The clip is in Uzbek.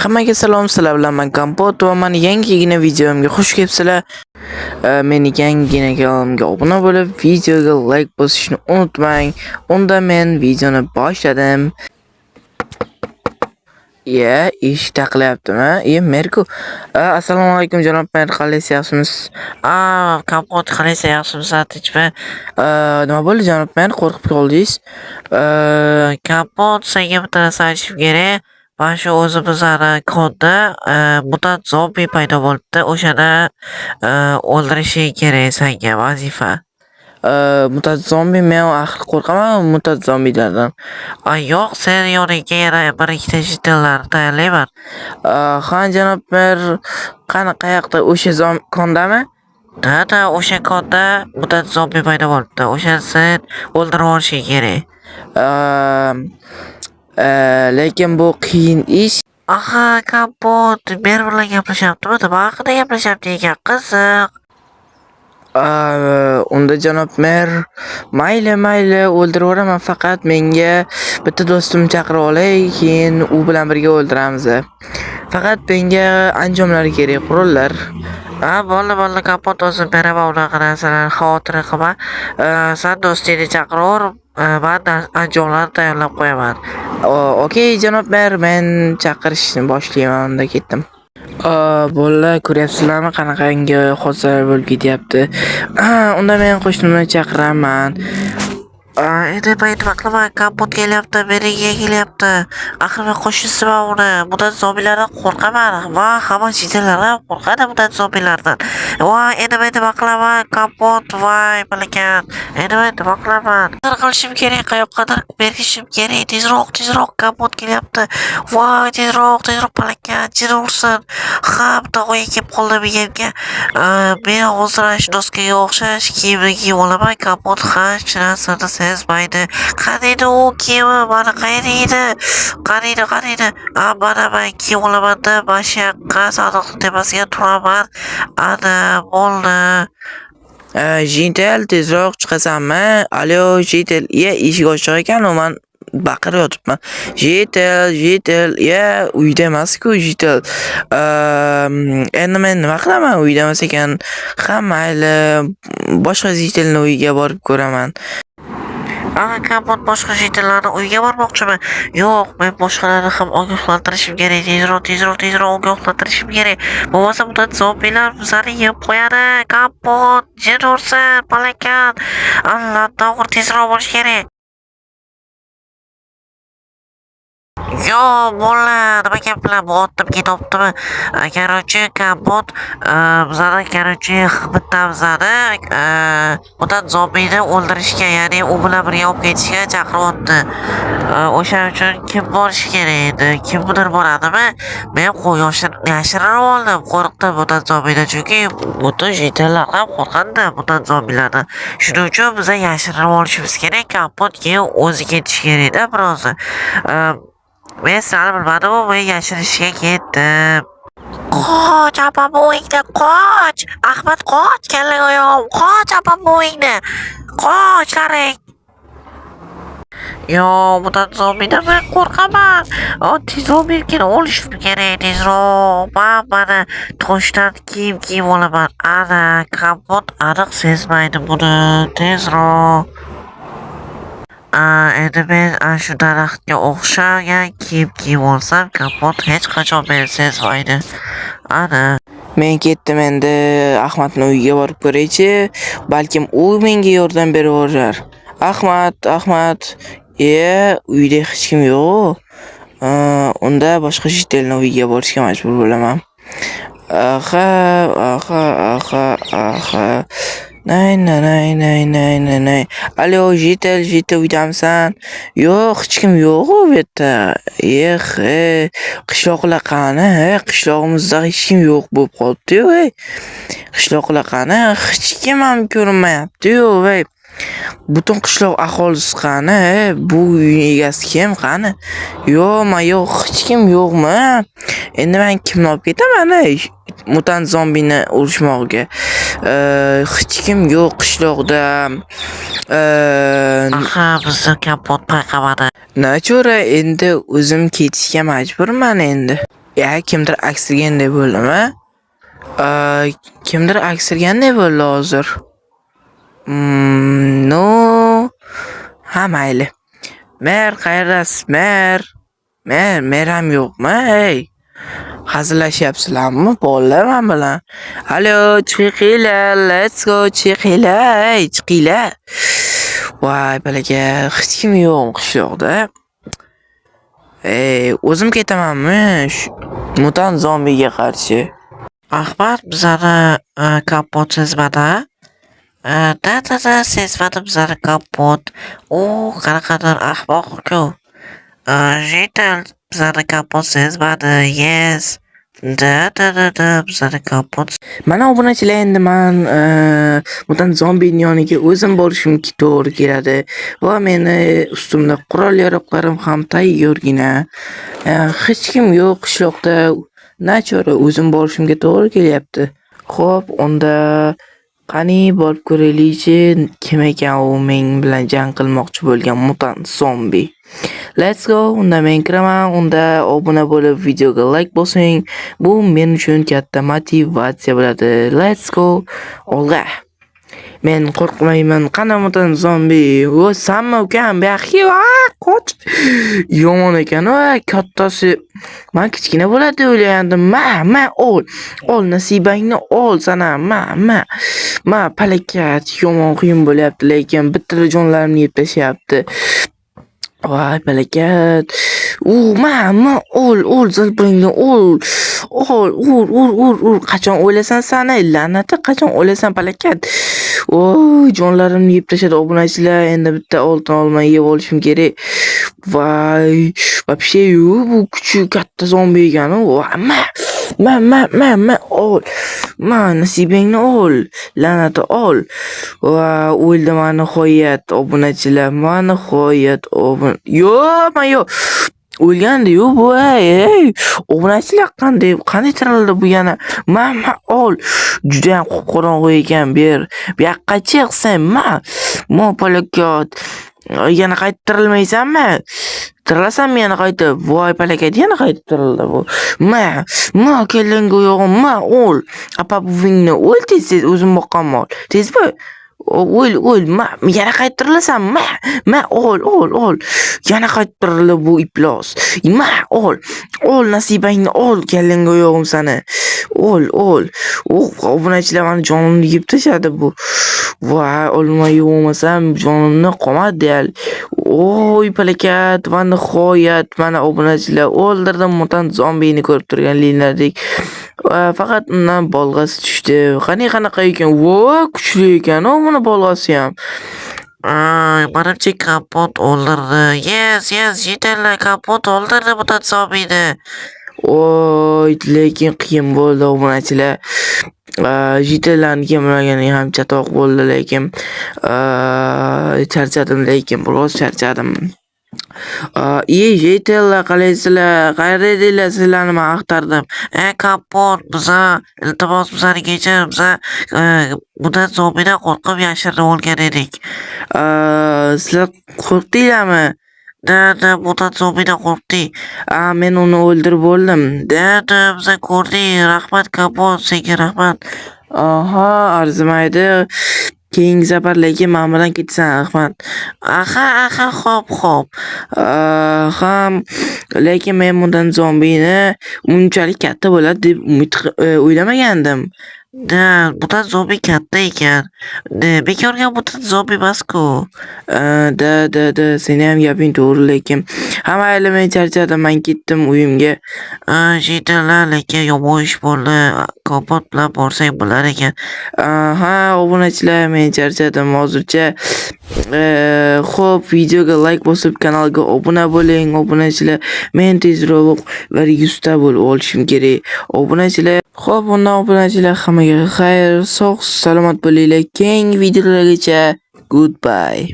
Hammaga salom, sizlar bilan men Kompot va mani yangigina videomga xush kelibsizlar. Meni yangigina kanalimga obuna bo'lib, videoga like bosishni unutmang. Unda men videoni boshladim. Iya, eshik taqilyaptimi? Iya, Merku. Assalomu alaykum janob mer, qalaysiz, yaxshimisiz? Kompot, qalaysan, yaxshimisan, tinchmi? Nima bo'ldi janob mer, qo'rqib qoldingiz? Kompot, senga bitta narsa aytishim kerak. Mana shu o'zimizni konda mutant zombi paydo bo'libdi. O'shani o'ldirishing kerak, senga vazifa. Mutant zombi, men axir qo'rqaman mutant zombilardan. Yo'q, seni yoningga yana bir ikkita jitellarni tayyorlayman. Ha, janob mer, qani, qayoqda o'sha kondami? Да, o'sha konda mutant zombi paydo bo'libdi. O'shani sen o'ldirib yuborishing kerak. Lekin bu qiyin ish. Aha, Kompot, mer bilan gaplashyaptimi? Nima haqida gaplashyapti ekan? Qiziq. Unda janob mer, mayli, mayli, o'ldiraveraman, faqat menga bitta do'stimni chaqirib olay, keyin u bilan birga o'ldiramiz. Faqat menga anjomlar kerak, qurollar. Bo'ldi, bo'ldi, Kompot, o'zim beraman unaqa narsalarni, xavotir qilma. Sen do'stingni chaqiraver, man anjomlarni tayyorlab qo'yaman. Okey janob mer, men chaqirishni boshlayman, unda ketdim. Bolalar, ko'ryapsizlarmi, qanaqangi hodisalar bo'lib ketyapti. Unda men qo'shnimni chaqiraman. Endi men nima qilaman? Kompot kelyapti, menikiga kelyapti. Axir men qo'shnisiman uni. Mutant zombilardan qo'rqaman va hamma jitellar ham qo'rqadi mutant zombilardan. Voy, endi men nima qilaman? Kompot, voy, bilakan. Endi men nima qilaman? Nima qilishim kerak? Qayoqqadir berkishim kerak. Tezroq, tezroq, Kompot kelyapti. Voy, tezroq, tezroq, palakan, jin ursin. Ha, bitta g'oya kelib qoldi miyamga. Men hozir ana shu doskaga o'xshash kiyimni kiyib olaman. Kompot hech narsani sezmaydi. Qani edi u kiyimi? Mana qayerda edi? Qani edi, qani edi? Mana men kiyib olaman-da, mana shu yoqqa sandiqning tepasiga turaman. Ana, bo'ldi. Jitel, tezroq chiqasanmi? Alo, Jitel. Iya, eshik ochiq ekan, u man baqirib yotibman. Jitel, Jitel, iya, uyda emas-ku Jitel. Endi men nima qilaman, uyda emas ekan. Ha, mayli, boshqa Jitelni uyiga borib ko'raman. Kompot boshqa jitellarni uyiga bormoqchimi? Yo'q, men boshqalarni ham ogohlantirishim kerak. Tezroq, tezroq, tezroq ogohlantirishim kerak. Bo'lmasa mutant zombilar bizlarni yeb qo'yadi. Kompot, jin ursin, palakan. Allam, to'g'ri, tezroq bo'lish kerak. Yo, bola, nima gaplar? Bu otdim ketyaptimi? Короче, Kompot, bizani, короче, bittamizni mutant zombini o'ldirishga, ya'ni u bilan birga olib ketishga chaqiryapti. O'sha uchun kim borishi kerak edi? Kimdir boradimi? Men yashirinib oldim, qo'rqdim mutant zombidan, chunki butun jitellar ham qo'rqadi mutant zombilardan. Shuning uchun biz yashirinib olishimiz kerak. Kompot keyin o'zi ketishi kerakda biroz. Men sizlarni bilmadim-u, men yashirinishga ketdim. Qoch, apa buvingni, qoch! Ahmad, qoch, kallaga oyog'im, qoch, apa buvingni. Qochlaring. Yo, mutant zombidan men qo'rqaman. Tezroq berkina olishim kerak, tezroq. Men mana toshdan kiyim kiyib olaman. Ana, Kompot aniq sezmaydi buni. Tezroq. Endi men ana shu daraxtga o'xshagan kiyim kiyib olsam, Kompot hech qachon meni sezmaydi. Ana. Men ketdim endi Ahmadni uyiga borib ko'raychi. Balkim u menga yordam berib yuborar. Ahmad, Ahmad. Uyda hech kim yo'q. Unda boshqa jitelni uyiga borishga majbur bo'laman. Aha, aha, aha, aha. Nay, nay, nay, nay, nay, nay, nay. Alo, Jitel, Jitel, uydamisan? Yo'q, hech kim yo'q u yerda. Eh, qishloqlar qani? Qishlog'imizda hech kim yo'q bo'lib qolibdi-yu, ey. Qishloqlar qani? Hech kim ham ko'rinmayapti-yu, ey. Butun qishloq aholisi qani? Bu uyning egasi kim? Qani? Yo'qmi, yo'q, hech kim yo'qmi? Endi men kimni olib ketaman, ey? Mutant zombini urushmoqga. Hech kim yo'q qishloqda. Aha, bizni Kompot payqamadi. Nachora, endi o'zim ketishga majburman endi. Ya, kimdir aksirgandek bo'ldimi? Kimdir aksirgandek bo'ldi hozir. No. Ha, mayli. Mer, qayerdasiz? Mer. Mer, mer ham yo'qmi? Ey. Hazillashyapsizlarmi bolalar men bilan? Alo, chiqinglar, let's go, chiqinglar, ey, chiqinglar. Voy, balaga, hech kim yo'q qishloqda. Ey, o'zim ketamanmi mutant zombiga qarshi? Ahmad bizani Kompot sezmadi. Да, да, да, sezmadi bizani Kompot. U qanaqadir ahmoq-ku. Житель, bizani Kompot sezmadi. Yes. Да, да, да, да, bizani Kompot. Mana, obunachilar, endi man mutant zombini yoniga o'zim borishim to'g'ri keladi va meni ustimda qurol yaroqlarim ham tayyorgina. Hech kim yo'q qishloqda. Nachora, o'zim borishimga to'g'ri kelyapti. Xo'p, unda qani borib ko'raylikchi, kim ekan u men bilan jang qilmoqchi bo'lgan mutant zombi. Let's go, unda men kiraman, unda obuna bo'lib videoga like bosing. Bu men uchun katta motivatsiya bo'ladi. Let's go, olg'a. Men qo'rqmayman. Qani mutant zombi? O, sanmi ukam? Bu yoqqa qoch. Yomon ekan, a, kattasi. Man kichkina bo'ladi deb o'ylagandim. Ma, ma, ol. Ol, nasibangni ol sana. Ma, ma. Ma, palakat, yomon qiyin bo'lyapti, lekin bitta jonlarimni yeb tashlayapti. Voy, palakat. U, ma, ma, ol, ol, zilpingni ol. Ol, ur, ur, ur, ur. Qachon o'lasan sani? La'nati, qachon o'lasan, palakat? Voy, jonlarimni yeb tashladi, obunachilar. Endi bitta oltin olma yeb olishim kerak. Voy, вообще bu kuchi katta zombi ekan u. Ma, ma, ma, ma, ma, ol. Ma, nasibangni ol. La'nati, ol. Va o'ldim va nihoyat, obunachilar. Va nihoyat yo'q, ma yo'q. O'lgandi-yu bu, ey, ey. Obunachilar, qanday tirildi bu yana? Ma, ma, ol. Judayam qop-qorong'u ekan bu yer. Bu yoqqa chiq sen, ma. Ma, palakat. Yana qaytib tirilmaysanmi? Tirilasanmi yana qaytib? Voy, palakat, yana qaytib tirildi bu. Ma, ma, kallangga oyog'im, ma, ol. Apa buvingni o'l tez tez, o'zim boqqan mol. Tez bo'l. O'l, o'l, ma, yana qaytib tirilasan, ma, ma, ol, ol, ol. Yana qaytib tirildi bu iflos. Ma, ol. Ol, nasibangni ol, kallangga oyog'im sani. Ol, ol. Oh, obunachilar, mani jonimni yeb tashladi bu. Voy, olma yevolmasam jonimni qolmadi deyarli. Oy, palakat, va nihoyat mana, obunachilar, o'ldirdim mutant zombini, ko'rib turganliklaridek. Va faqat undan bolg'asi tushdi. Qani, qanaqa ekan? Vo, kuchli ekan u buni bolg'asi ham. Ay, manimcha Kompot o'ldirdi. Yes, yes, житель lar, Kompot o'ldirdi mutant zombini. Oy, lekin qiyin bo'ldi, obunachilar. Житель larni kelmagani ham chatoq bo'ldi, lekin charchadim, lekin biroz charchadim. Ey, житель lar, qalaysizlar? Qayerda edinglar? Sizlarni men axtardim. E, Kompot, biza, iltimos, bizani kechir, biza mutant zombidan qo'rqib yashirinib olgan edik. Sizlar qo'rqdinglarmi? Да, да, mutant zombidan qo'rqdik. A, men uni o'ldirib bo'ldim. Да, да, biza ko'rdik. Rahmat, Kompot, senga rahmat. Aha, arzimaydi. Keyingi safar lekin men bilan ketasan, Ahmad. Aha, aha, xo'p, xo'p. Ha, lekin men bundan zombini unchalik katta bo'ladi deb umid o'ylamagandim. Да, mutant zombi katta ekan. Bekorga mutant zombi emas-ku. Да, да, да, seni ham gaping to'g'ri, lekin. Ha, mayli, men charchadim, men ketdim uyimga. Житель lar, lekin yomon ish bo'ldi. Kompot bilan borsang bo'lar ekan. Ha, obunachilar, men charchadim hozircha. Xo'p, videoga like bosib, kanalga obuna bo'ling, obunachilar. Men tezroq bir 100 ta bo'lib olishim kerak. Obunachilar, xo'p, unda obunachilar, hammaga xayr, sog' salomat bo'linglar. Keyingi videolargacha goodbye.